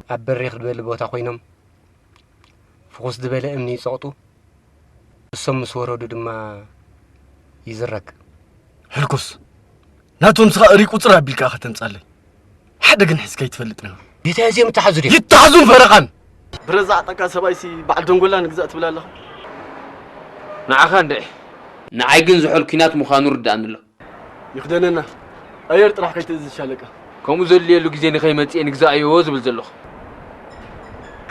ኣብ በሪኽ ዝበለ ቦታ ኮይኖም ፍኹስ ዝበለ እምኒ ይጸቕጡ። እሶም ምስ ወረዱ ድማ ይዝረግ። ሕልኩስ፣ ናቶም ስኻ እሪ ቁጽር ኣቢልካ ከተምጻለይ። ሓደ ግን ሒዝካ ይትፈልጥ ነው። ጌታ እዚኦም ይተሓዙ ድዮም? ይተሓዙን ፈረቓን። ብረዛ ዓጠቃ ሰብኣይሲ በዓል ደንጎላ ንግዛእ ትብል ኣለኻ? ንዓኻ እንድዒ። ንዓይ ግን ዝሑል ኲናት ምዃኑ ርድኣኒ ኣሎ። ይኽደነና። ኣየር ጥራሕ ከይትእዝዝ ሻለቃ። ከምኡ ዘድልየሉ ግዜ ንኸይመጽእ ንግዛእዮ ዝብል ዘለኹ።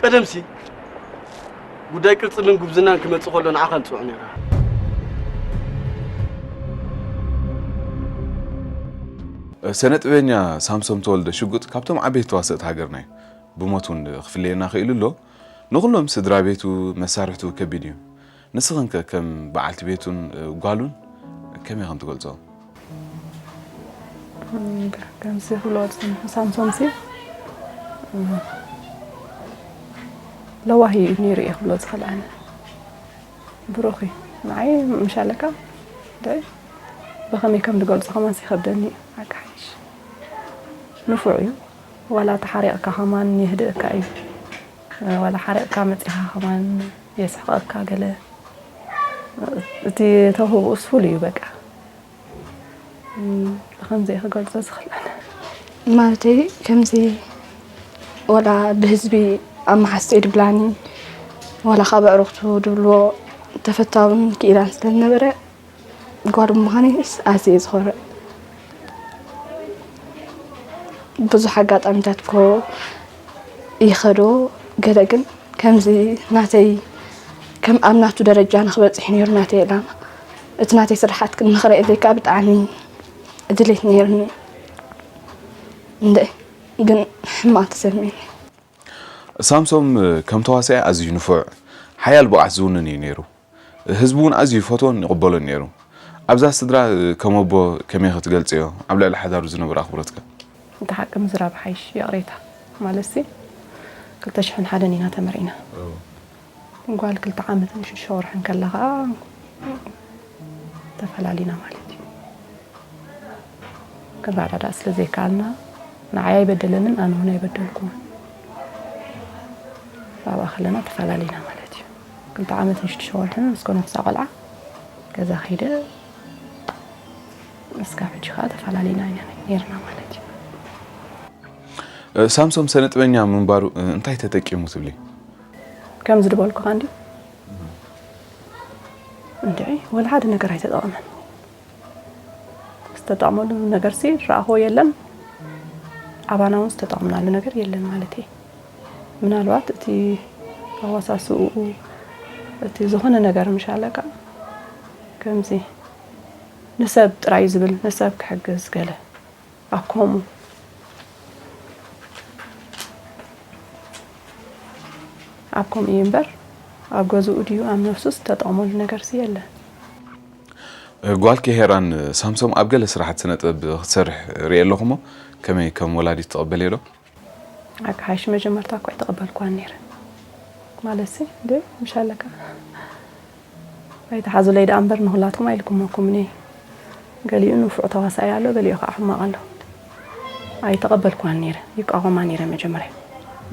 ቀደምሲ ጉዳይ ቅጽልን ጉብዝናን ክመጽእ ከሎ ንዓኻ ንጽውዕ ነይራ። ሰነ ጥበበኛ ሳምሶም ተወልደ ሽጉጥ ካብቶም ዓበይቲ ተዋሰእቲ ሃገርና እዩ። ብሞት እውን ክፍለየና ክኢሉ ኣሎ። ንኹሎም ስድራ ቤቱ፣ መሳርሕቱ ከቢድ እዩ። ንስኽን ከ ከም በዓልቲ ቤቱን ጓሉን ከመይ ከም ትገልጾ? ከምዚ ክብሎ ዝጸንሑ ሳምሶምሲ ለዋህ እዩ ነይሩ እየ ክብሎ ዝኽእል ኣነ። ብሩኽ እዩ። ንዓይ ምሻለካ እንታይ ብኸመይ ከም ዝገልጾ ከማንስ ይኸብደኒ እዩ። ሓቂ ሓይሽ ንፉዕ እዩ። ዋላ ተሓሪቕካ ከማን የህድእካ እዩ። ዋላ ሓሪቕካ መጺኻ ከማን የስሕቐካ ገለ። እቲ ተውህብኡስ ፍሉይ እዩ በቃ። እም፣ ብኸምዚ እየ ክገልጾ ዝኽእል ኣነ። ማለተይ ከምዚ ዋላ ብህዝቢ ኣመሓስተ ድብላኒ ዋላ ካብ ኣዕሩኽቱ ድብልዎ ተፈታውን ክኢላን ስለ ዝነበረ ጓል ብምዃነይስ ኣዝየ እየ ዝኾርዕ። ብዙሕ ኣጋጣሚታት እኮ ይኸዶ፣ ገለ ግን ከምዚ ናተይ ከም ኣብ ናቱ ደረጃ ንኽበጽሕ ነይሩ ናተይ ዕላማ። እቲ ናተይ ስራሓት ግን ንኽርእየለይ ከኣ ብጣዕሚ ድሌት ነይሩኒ። እንደ ግን ሕማቕ ተሰሚዑኒ። ሳምሶም ከም ተዋሳኢ ኣዝዩ ንፉዕ፣ ሓያል ብቕዓት ዝውንን እዩ ነይሩ። ህዝቢ እውን ኣዝዩ ይፈትዎን ይቕበሎን ነይሩ። ኣብዛ ስድራ ከም ኣቦ ከመይ ክትገልጽዮ? ኣብ ልዕሊ ሓዳሩ ዝነበሮ ኣኽብሮትከ? እቲ ሓቂ ምዝራብ ሓይሽ፣ ይቕሬታ። ማለትሲ፣ ክልተ ሽሕን ሓደን ኢና ተመርዒና። ጓል ክልተ ዓመትን ሽዱሽተ ወርሕን ከላ ኸኣ ተፈላሊና ማለት እዩ። ክንረዳዳእ ስለ ዘይከኣልና፣ ንዓይ ኣይበደለንን፣ ኣነ እውን ኣይበደልኩዎን። ኣብኣ ከለና ተፈላሊና ማለት እዩ። ክልተ ዓመትን ሽዱሽተ ወርሕን ምስ ኮነት እዛ ቆልዓ፣ ገዛ ከይደ፣ እስካብ ሕጂ ከኣ ተፈላሊና ኢና ነይርና ማለት እዩ። እ፣ ሳምሶም ሰነ ጥበኛ ምንባሩ፣ እ፣ እንታይ ተጠቂሙ ትብሊ? ከምዚ ዝበልኩኻ እንድዩ። እንድዒ፣ ወላ ሓደ ነገር ኣይተጠቐመን። ዝተጠቕመሉ ነገርሲ ዝረኣኽዎ የለን። ኣባና እውን ዝተጠቕምናሉ ነገር የለን ማለት እዩ። ምናልባት እቲ ኣወሳስኡ፣ እቲ ዝኾነ ነገር ምሻለካ፣ ከምዚ ንሰብ ጥራይ ዝብል፣ ንሰብ ክሕግዝ ገለ፣ ኣብ ከምኡ፣ ኣብ ከምኡ እዩ እምበር፣ ኣብ ገዝኡ ድዩ ኣብ ነፍሱስ ዝተጠቕመሉ ነገርሲ የለን። ጓልኪ ሄራን ሳምሶም ኣብ ገለ ስራሓት ስነ ጥበብ ክትሰርሕ ርእየ ኣለኹ እሞ፣ ከመይ ከም ወላዲት ትቕበልዮ ዶ? ኣቃሓይሽ መጀመርታ እኮ ኣይተቐበልኳን ነይረ። ማለትሲ፣ እንደ ምሻለካ ኣይትሓዙለይ ደኣ እምበር ንኹላትኩም ኣይልኩመኩምን እየ። ገሊኡ ንፉዕ ተዋሳኢ ኣሎ፣ ገሊኡ ከዓ ሕማቕ ኣሎ። ኣይተቐበልኳን ነይረ፣ ይቃወማ ነይረ መጀመርያ።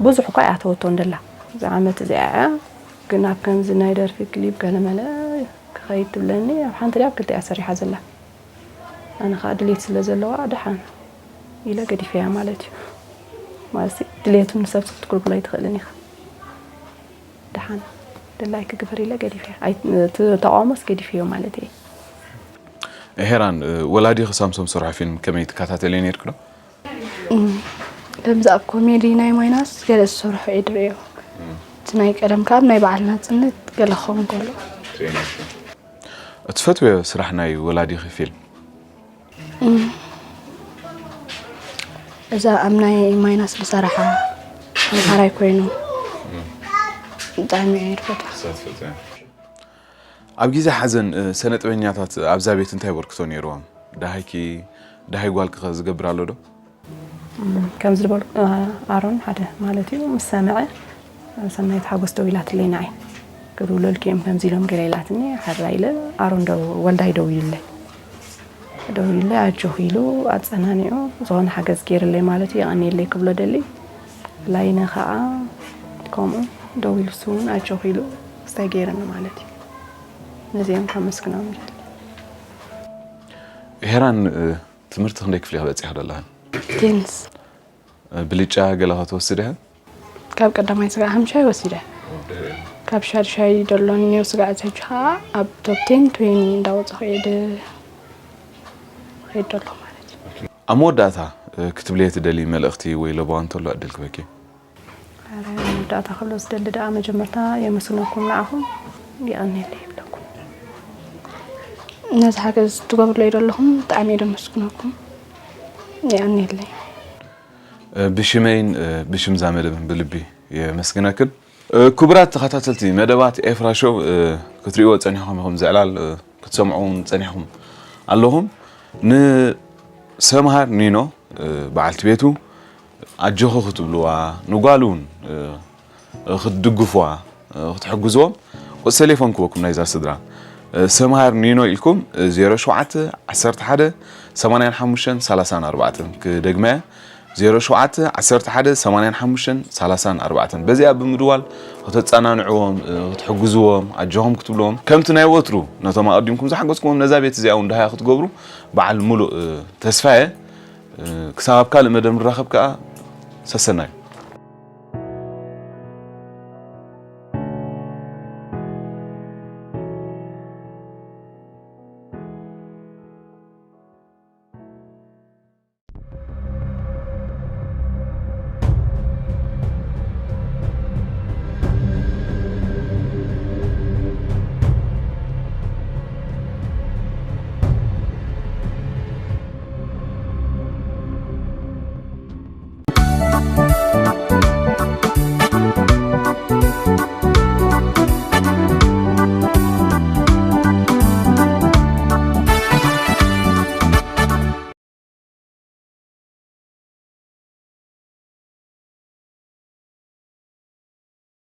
ብዙሕ እኳ ኣይኣተወቶን ደላ። እዛ ዓመት እዚኣ እያ፣ ግን ኣብ ከምዚ ናይ ደርፊ ክሊፕ ገለመለ ክኸይድ ትብለኒ፣ ኣብ ሓንቲ ድያ ኣብ ክልተ እያ ሰሪሓ ዘላ። ኣነ ኸዓ ድሌት ስለ ዘለዋ ደሓን ኢለ ገዲፈያ ማለት እዩ። ማለትሲ ድሌቱ ንሰብ ክትጉልጉሎ ኣይትኽእልን ኢኻ። ደሓን ድላይኪ ግበሪ ኢለ ገዲፈያ። ኣይ-፣ እቲ ተቃውሞስ ገዲፈዮ ማለት እየ። ሄራን፣ ወላዲኺ ሳምሶም ዝሰርሖ ፊልም ከመይ ትከታተልዮ ነይርኪ ዶ? እም፣ ከምዚ ኣብ ኮሜዲ ናይ ማይናስ ገለ ዝሰርሖ እየ ዝርእዮ። እቲ ናይ ቀደም ካብ ናይ በዓል ናጽነት ገለ ክኸውን ከሎ። እትፈትውዮ ስራሕ ናይ ወላዲኺ ፊልም? እም፣ እዛ ኣብ ናይ ማይናስ ዝሰርሓ መምሃራይ ኮይኑ ብጣዕሚ እየ ዝፈትዋ። እሳ ትፈትውያ። ኣብ ግዜ ሓዘን፣ እ፣ ሰነ ጥበኛታት ኣብዛ ቤት እንታይ ኣበርክቶ ነይርዎም? ደሃይኪ፣ ደሃይ ጓልኪ ከ ዝገብር ኣሎ ዶ? እም፣ ከም ዝበልኩ፣ እ፣ ኣሮን ሓደ ማለት እዩ፣ ምስ ሰምዐ፣ እ፣ ሰናይት ሓጎስ ደዊላትለይ ንዓይ። ክድውለልኪ እዮም ከምዚ ኢሎም ገለ ኢላትኒ፣ ሓራ ኢለ፣ ኣሮን ደው-፣ ወልዳይ ደዊሉለይ። ደዊሉለይ፣ ኣጆኺ ኢሉ ኣጸናኒዑ፣ ዝኾነ ሓገዝ ገይርለይ ማለት እዩ፣ የቐንየለይ ክብሎ ደሊ። ላይነ ከዓ ከምኡ ደው ኢሉ፣ እሱ እውን ኣጆኺ ኢሉ ስታይ ገይረኒ ማለት እዩ። ነዚኦም ከመስግኖም ይደሊ። ሄራን፣ ትምህርቲ ክንደይ ክፍሊ ክበፂሕ ደለኽን? ቴንስ ብልጫ ገለ ክትወስድ ኢኻ? ካብ ቀዳማይ ስጋዕ ሓምሻይ ወሲደ። ካብ ሻድሻይ ደሎኒ ስጋዕ ተጅ ከዓ ኣብ ቶፕ ቴን ትዌኒ እንዳወፅኹ እየ ድ- ኸይድ ደሎ ማለት እዩ። ኣብ መወዳእታ ክትብልየ ትደሊ መልእኽቲ ወይ ለበዋ እንተሎ ዕድል ክበኪ። ኣረ መወዳእታ ክብሎ ዝደሊ ደኣ መጀመርታ የመስግነኩም ንዓኹም፣ የቐንየለይ ይብለኩም። ነዚ ሓገዝ ትገብርለይ ዘለኹም ብጣዕሚ እየ ደመስግነኩም። የቐንየለይ። ብሽመይን ብሽም እዛ መደብን ብልቢ የመስግነክን። ክቡራት ተኸታተልቲ መደባት ኤፍራ ሾው ክትሪእዎ ጸኒሕኹም ኢኹም፣ ዝዕላል ክትሰምዑ እውን ጸኒሕኹም ኣለኹም። ንሰምሃር ኒኖ በዓልቲ ቤቱ ኣጆኹ ክትብልዋ፣ ንጓሉ እውን ክትድግፍዋ፣ ክትሕግዝዎም ቁጽሪ ቴሌፎን ክወኩም ናይዛ ስድራ። ሰምሃር ኒኖ ኢልኩም ዜሮ ሸውዓተ ዓሰርተ ሓደ ሰማንያን ሓሙሽተን ሰላሳን ኣርባዕተን ክደግመያ፣ ዜሮ ሸውዓተ ዓሰርተ ሓደ ሰማንያን ሓሙሽተን ሰላሳን ኣርባዕተን። በዚኣ ብምድዋል ከተጸናንዕዎም፣ ክትሕግዝዎም፣ ኣጆኹም ክትብልዎም፣ ከምቲ ናይ ወትሩ ነቶም ኣቐዲምኩም ዝሓገዝኩዎም ነዛ ቤት እዚኣ እውን ደሃያ ክትገብሩ በዓል ሙሉእ ተስፋየ። ክሳብ ኣብ ካልእ መደብ ንራኸብ ከኣ ሰሰናዩ።